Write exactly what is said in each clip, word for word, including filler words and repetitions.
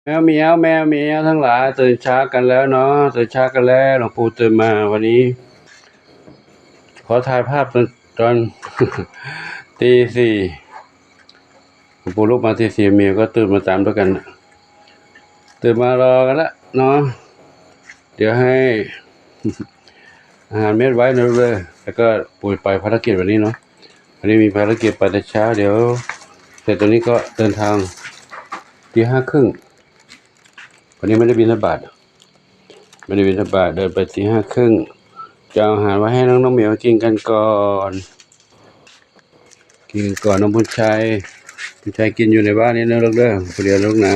แมวเหมียว แมวเหมียวทั้งหลาย ตื่นเช้ากันแล้วเนาะ ตื่นเช้ากันแล้ว หลวงปู่ตื่นมาวันนี้ ขอถ่ายภาพตอน ตอน ตีสี่ หลวงปู่ลุกมาตีสี่ เหมียวก็ตื่นมาตามด้วยกันน่ะ ตื่นมารอกันละเนาะ เดี๋ยวให้ อาหารเม็ดไว้นะลูกเด้อ แล้วก็ปู่ไปภารกิจวันนี้เนาะ วันนี้มีภารกิจไปแต่เช้า เดี๋ยวเสร็จตรงนี้ก็เดินทาง ตีห้าครึ่ง วันนี้ไม่ได้บิณฑบาต ไม่ได้บิณฑบาต เดินไปตีห้าครึ่ง จะเอาอาหารไว้ให้น้องๆเหมียวกินกันก่อน กินก่อน น้องบุญชัย บุญชัยกินอยู่ในบ้านนี้นะลูกเด้อ คนเดียวลูกนะ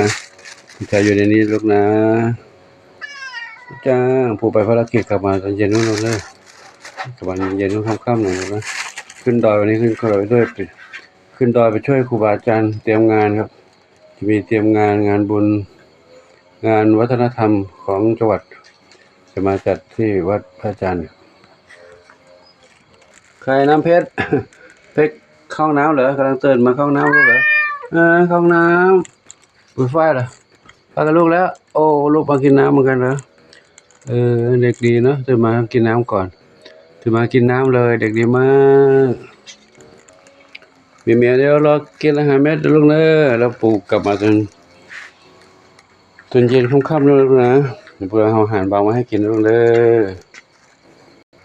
บุญชัยอยู่ในนี้ลูกนะ จ้า ปู่ไปภารกิจกลับมาตอนเย็นนู่นลูกเด้อ กลับมาเย็นๆนู่นค่ำๆหน่อยนะ ขึ้นดอยวันนี้ขึ้นดอยด้วย ขึ้นดอยไปช่วยครูบาอาจารย์เตรียมงานครับ จะมีเตรียมงาน งานบุญ งานวัฒนธรรมของจังหวัด จะมาจัดที่วัดพระอาจารย์ ใครน้ำเพชร เพชรเข้าห้องน้ำเหรอ กำลังตื่นมาเข้าห้องน้ำลูกเหรอ เออ เข้าห้องน้ำ เปิดไฟเหรอ พากันลุกแล้ว โอ้ ลุกมากินน้ำเหมือนกันเหรอ เออ เด็กดีเนาะ ตื่นมากินน้ำก่อน ตื่นมากินน้ำเลย เด็กดีมาก เหมียวๆ เดี๋ยวรอกินอาหารเม็ดลูกเด้อ แล้วปู่กลับมาตอน ตอนเย็นค่ำๆ ลูกนะ เดี๋ยวปู่เอาอาหารวางไว้ให้กินลูกเด้อ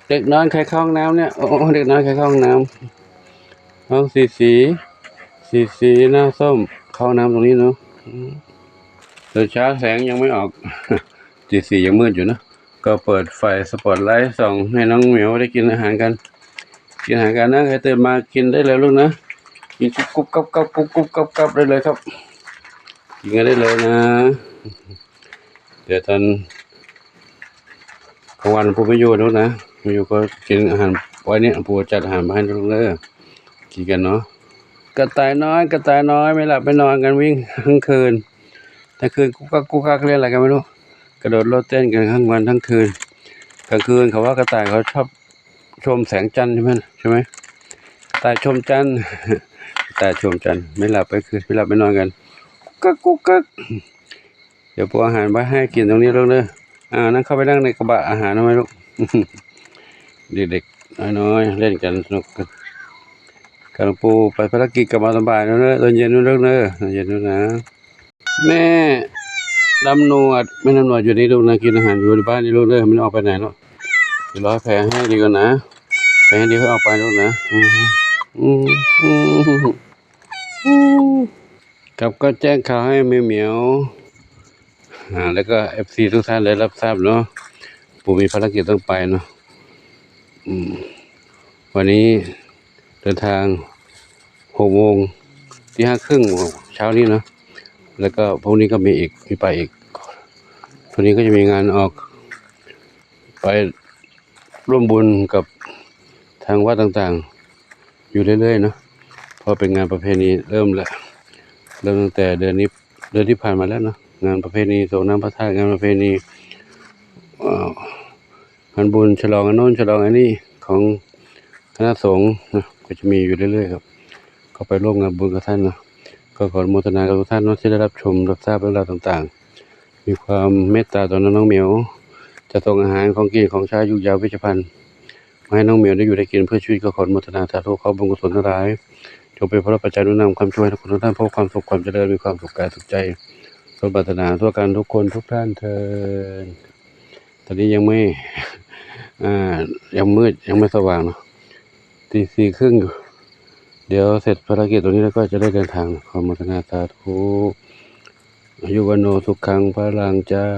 เด็กน้อยใครเข้าห้องน้ำเนี่ย โอ้ เด็กน้อยใครเข้าห้องน้ำ น้องสีสี สีสีหน้าส้ม เข้าห้องน้ำตรงนี้เนาะ อืม ตอนเช้าแสงยังไม่ออก ตีสี่ยังมืดอยู่นะ ก็เปิดไฟสปอตไลท์ส่องให้น้องเหมียวได้กินอาหารกัน กินอาหารกันนะ ใครตื่นมากินได้เลยลูกนะ กินกุ๊บกุ๊บกับกับ กุ๊บกุ๊บกับกับได้เลยครับ กินกันได้เลยนะ เดี๋ยวตอนกลางวันปู่ไม่อยู่ลูกนะ ไม่อยู่ก็กินอาหารไว้เนี่ย ปู่จัดอาหารมาให้ลูกเด้อ กินกันเนาะ กระต่ายน้อย กระต่ายน้อย ไม่หลับไม่นอนกัน วิ่งทั้งคืน ทั้งคืนกุ๊กกักกุ๊กกักเล่นอะไรกันไม่รู้ กระโดดโลดเต้นกันทั้งวันทั้งคืน กลางคืนเขาว่ากระต่ายเขาชอบชมแสงจันทร์ใช่ไหม ใช่ไหม กระต่ายชมจันทร์ กระต่ายชมจันทร์ ไม่หลับไม่คืน ไม่หลับไม่นอนกัน กุ๊กกักกุ๊กกัก เดี๋ยวปู่เอาอาหารไว้ให้กินตรงนี้ลูกเด้อ อ่า นั่งเข้าไปนั่งในกระบะอาหารเอาไว้ลูก เด็กๆน้อยๆเล่นกันสนุกกัน กับหลวงปู่ไปภารกิจกลับมาตอนบ่ายแล้วเนอะ ตอนเย็นนู่นลูกเนอะ ตอนเย็นนู่นนะ แม่ลำหนวด แม่ลำหนวดอยู่นี่ลูกนะ กินอาหารอยู่ที่บ้านนี่ลูกเด้อ ไม่ได้ออกไปไหนหรอก เดี๋ยวรอให้แผลให้ดีก่อนนะ แผลให้ดีค่อยออกไปลูกนะ อืม อืม อืม อืม ครับ ก็แจ้งข่าวให้เหมียวๆ อ่า แล้วก็เอฟซีทุกท่านได้รับทราบเนาะ ปู่มีภารกิจต้องไปเนาะ อืม วันนี้เดินทางหกโมง ตีห้าครึ่งเช้านี้เนาะ แล้วก็พรุ่งนี้ก็มีอีก มีไปอีก พรุ่งนี้ก็จะมีงานออก ไปร่วมบุญกับทางวัดต่างๆ อยู่เรื่อยๆเนาะ เพราะเป็นงานประเพณีเริ่มแล้ว เริ่มตั้งแต่เดือนนี้ เดือนที่ผ่านมาแล้วเนาะ งานประเพณีส่งน้ำพระธาตุ งานประเพณี เอ่อ งานบุญฉลองอันโน้นฉลองอันนี้ของคณะสงฆ์นะ ก็จะมีอยู่เรื่อยๆครับ ก็ไปร่วมงานบุญกับท่านเนาะ ก็ขออนุโมทนากับทุกท่านเนาะ ที่ได้รับชมรับทราบเรื่องราวต่างๆ มีความเมตตาต่อน้องเหมียว จะส่งอาหารของกินของใช้ยุกยาเวชภัณฑ์ มาให้น้องเหมียวได้อยู่ได้กินเพื่อชีวิต ก็ขออนุโมทนาสาธุ ขอบุญกุศลทั้งหลาย จงเป็นพระปัจจัยหนุนนำความช่วยให้ทุกคนทุกท่านพบความสุขความเจริญ มีความสุขกายสุขใจ สมปรารถนาทั่วกันทุกคนทุกท่านเทอญ ตอนนี้ยังไม่ อ่า ยังมืด ยังไม่สว่างเนาะ ตีสี่ครึ่งอยู่ เดี๋ยวเสร็จภารกิจตรงนี้แล้วก็จะได้เดินทาง ขออนุโมทนาสาธุ อายุวัณโณสุขังพลังเจ้า